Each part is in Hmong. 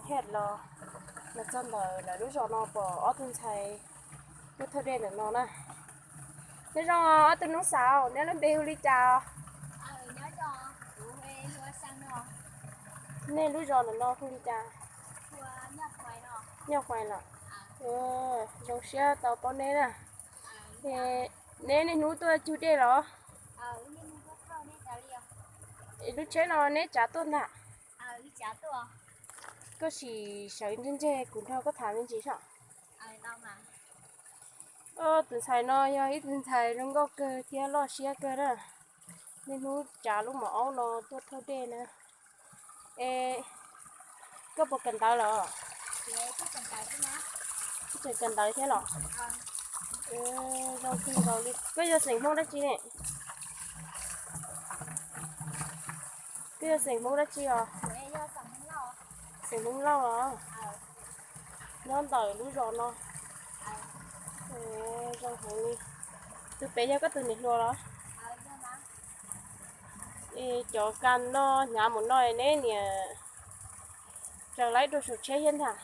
Hej los, los txog ntawm lawv lub zos no pom ob tug ntxhais tuaj thauj dej ntawm no na. Nyob zoo ob tug noob xav, neb lub npe hu li cas? Nej lub zos ntawm no hu li cas? Nyoj Huais los. Zoo siab tau paub neb na. Neb niaj hnub tuaj cug dej los? Lub tsheb no neb tsav tuaj ntag. Koj sim sawv ntseg ntseg kuv nrog koj tham me ntsis soj. Tus ntxhais no yog ib tug ntxhais zoo nkauj kawg thiab loj siab kawg na. Niaj hnub tsav lub mos aub no tuaj thauj dej na. Es koj puas kawm ntawv los? Tseem kawm ntawv thiab los? Zoo kawg nkaus li. Koj yog xeem Hmoob dab tsi ne? Koj yog xeem Hmoob dab tsi os? Xeem Hmoob Lauj los? Nyob ntawm lub zos no. Zoo heev li. Tus pem yog koj tus niam hluas los? Es cov kas no hnyav mus no neb niam tsaws laib rau saum tsheb thiab ntag.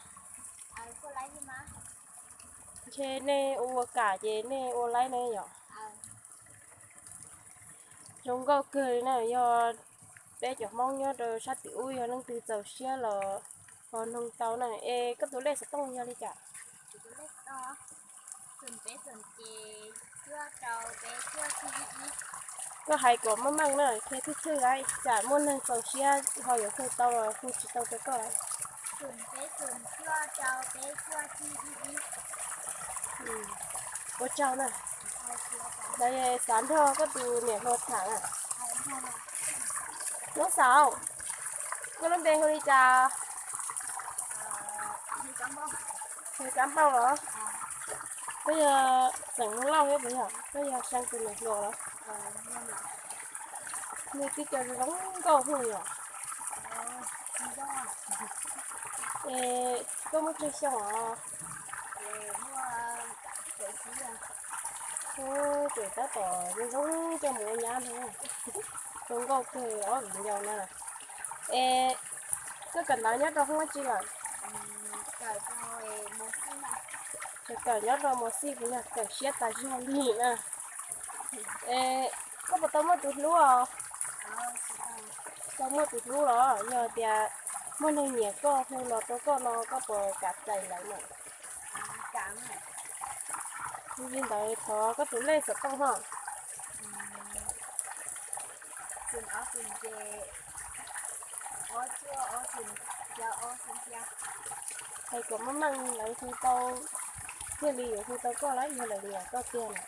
Ntshe nej ua ua kam ces nej ua laib ne yom. Zoo nkauj kawg li na, yog peb cov Hmoob nyob rau sab tim ub yog leej twg txaus siab los ho noog tau na. Es koj tus lej xov tooj yog li cas? Koj hais kom meej meej na, qhia thwj thwj lawm, tsam muaj neeg txaus siab ho yuav hu tau los hu tsis tau rau koj lawm. Ua tsaug na. Lawv xav nrog koj tus niam hluas tham na. Noob xav, koj lub npe hu li cas? Hu Kab Npauj los? Koj yog xeem Hmoob Lauj thiab puas yog? Koj yog xeem tus niam hluas los? Nej tib co zoo nkauj hu yom. Es koj muaj tsawg xyoo os? Tseem tab tom zoo zoo coj mus ua nyab no. Zoo nkauj kawg ob viv ncaus na. Es koj kawm ntawv nyob rau hoob dab tsi lawm? Kawm nyob rau mos xij puas yog? Kawm siab tas zog li na. Es koj puas tau muaj tus hlub os? Tau muaj tus hlub los? Yog tias muaj neeg nyiam koj hu los rau koj no koj puas kam txais lawv na? Yog li ntawd thov koj tus lej xov tooj ho. Hais kom meej meej lawv hu tau, thiaj li yuav hu tau koj lawm yog lawv nyiam koj tiag na.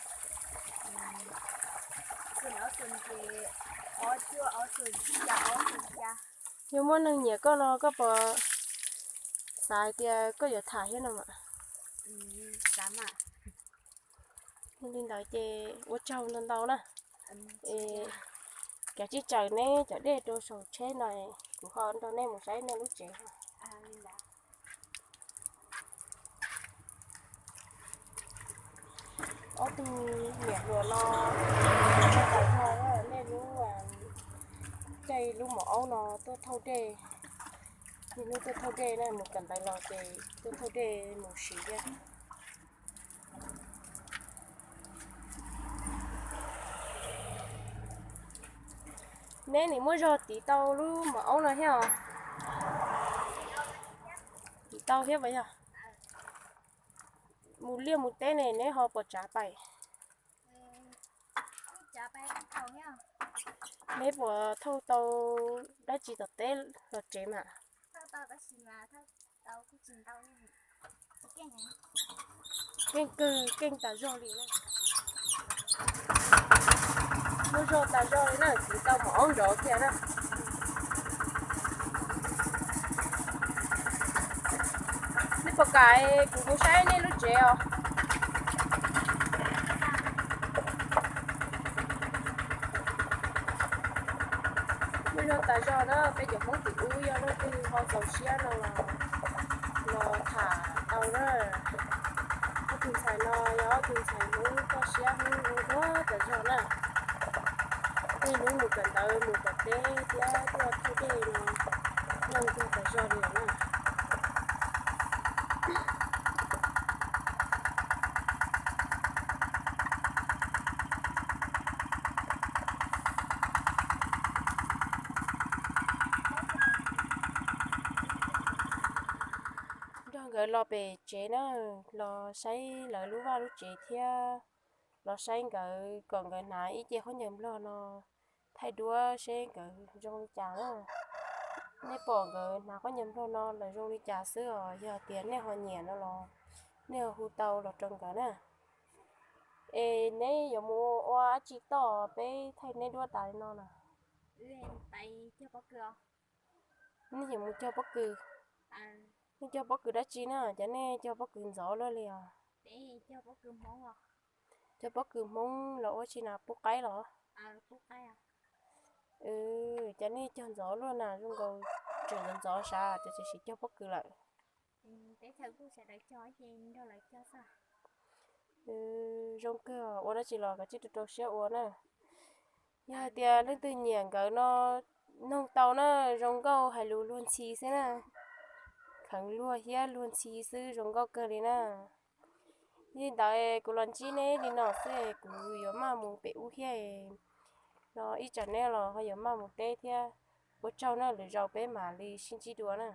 Yog muaj neeg nyiam koj no koj puas xav hais tias koj yuav tham thiab no mas? Yog li ntawd ces ua tsaug ntau ntau na. Es kav tsij tsaws neb cov dej rau saum tsheb no, kuv ho nrog nej mus saib nej lub tsev. Ob tug niam hluas no, nej lub, caij lub mos aub no tuaj thauj dej, niaj hnub tuaj thauj dej na, mus kawm ntawv los ces tuaj thauj dej mus siv thiab. Neb nim muaj zog tiv tau lub mos aub no thiab os? Tiv tau thiab puas yog? Mus liaj mus teb ne neb ho puas tsav pais? Neb puas thauj tau dab tsi tom teb los tsev mas? Keej kawg, keej tas zog li na. Muaj zog tas zog li na, tiv tau mos aub nrov kiag na. Nej puas kam kuv mus saib nej lub tsev os? Muaj zog tas zog na, peb cov Hmoob tim ub yog leej twg ho txaus siab no los tham tau na. Ob tug ntxhais no yog ob tug ntxhais Hmoob txaus siab Hmoob zoo nkauj tas zog na. Niaj hnub mus kawm ntawv mus tom teb thiab tuaj thauj dej no, zoo nkauj tas zog li na. Los pem tsev na, los saib lawv lub vaj lub tsev thiab los saib nkawd kom nkawd hnav ib ce khaub ncaws nplog no thaij duab seb nkawd zoo li cas na. Nej pom nkawd hnav khaub ncaws nplog no lawv zoo li cas xwb os, yog tias nej ho nyiam no los nej ho hu tau los rau nkawd na. Es neb yuav mus ua dab tsi toj peb thaij neb duab tas li no na? Nej yuav mus cog pob kws. Nej cog pob kws dab tsi na? Cov nej cog pob kws ntxov luaj li os. Cog pob kws Hmoob los ua tsi na, pub qaib los? Cov nej cog ntxov luaj na, zoo nkaus tseem ntxov ntxov sav ces tsis cog pob kws lawm. Zoo kawg, ua dab tsi los kav tsij rau rau siab ua na. Yog hais tias leej twg nyiam nkawd no, noog tau na, zoo nkauj hais lus luag ntxhi xwb na. Kheev luag thiab luag ntxhi xwb, zoo nkauj kawg li na. Yog li ntawd kuv los ntsib neb li no xwb, kuv yuav maj mus pem ub thiab no, ib tsam neb los ho yuav maj mus teb thiab. Ua tsaug na, lwm zaus peb mam li sib ntsib dua na.